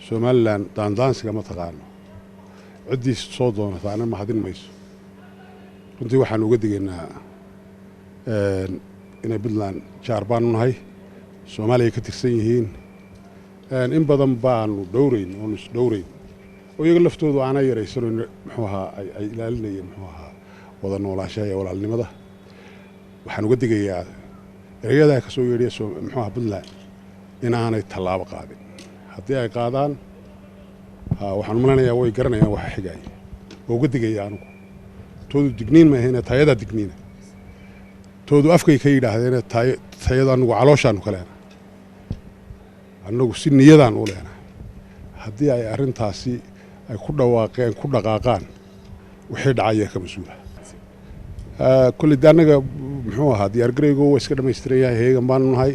Somalilan daandaansiga ma taqaano, ciddii soo doonataana mahadin mayso. Runtii waxaanu uga digaynaa inay Puntland jaar baanu nahay, Soomaaliya ka tirsan yihiin. In badan baanu dhowrayn oonu isdhowrayn oo iyaga laftoodu aanay yaraysanon, muxuu ahaa, ay ilaalinayeen, muxuu ahaa, wada noolaashaha iyo walaalnimada. Waxaan uga digayaa erayadaa ka soo yeedhiya, muxuu ahaa, Puntland inaanay tallaabo qaadin. Haddii ay qaadaan, waxaan umalanayaa way garanayaan waxa xigaya. Waa uga digaya anugu. Toodu digniin maahayne, tayadaa digniina. Toodu afkay ka yidhaahdeene, tayadu anugu calooshaanu ka leenahay, annagu si niyadaan u leenahay. Haddii ay arrintaasi ay ku dhawaaqeen ku dhaqaaqaan, wixii dhacaya ka mas-uula. Kolley de annaga, muxuu ahaa, diyaargaraygo waa iska dhamaystiran yahay, heegan baanu nahay.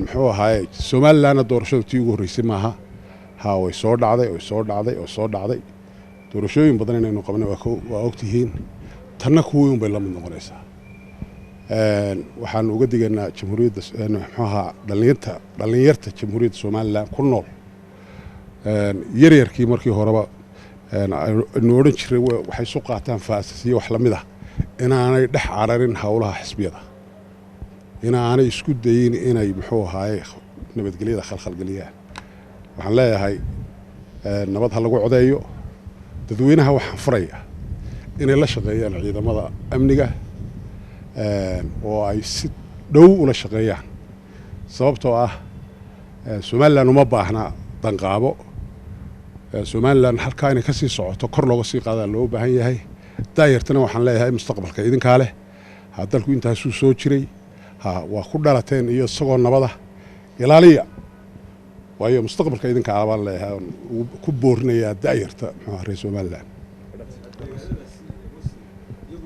Muxuu ahaaye, Somalilandna doorashadu tii ugu horreysay maaha. Ha, way soo dhacday, way soo dhacday oo soo dhacday. Doorashooyin badan inaynu qabnay waa ogtihiin. Tanna kuwii un bay la mid noqonaysaa. Waxaanu uga digaynaa jamhuuriyadda, muxuu ahaa, dhallinyarta Jamhuuriyadda Somaliland ku nool, yaryarkii markii horeba aynu odhan jiray waxay isu qaataan faasasiyo wax la mid ah, inaanay dhex cararin howlaha xisbiyada, inaanay isku dayin inay, muxuu ahaaye, nabadgelyada khalkhalgeliyaan. Waxaan leeyahay nabad ha lagu codeeyo. Dadweynaha waxaan furayaa inay la shaqeeyaan ciidamada amniga oo ay si dhow ula shaqeeyaan, sababtoo ah Somaliland uma baahna danqaabo. Somaliland halkaa inay ka sii socoto, kor looga sii qaadaa loo baahan yahay. Daayartana waxaan leeyahay mustaqbalka idinkaa leh. Ha, dalku intaasuu soo jiray, ha, waa ku dhalateen iyo isagoo nabada ilaaliya, waayo mustaqbalka idinkaa baan leeyahay oon ku boorinayaa da'yarta, muxuu reer Somaliland.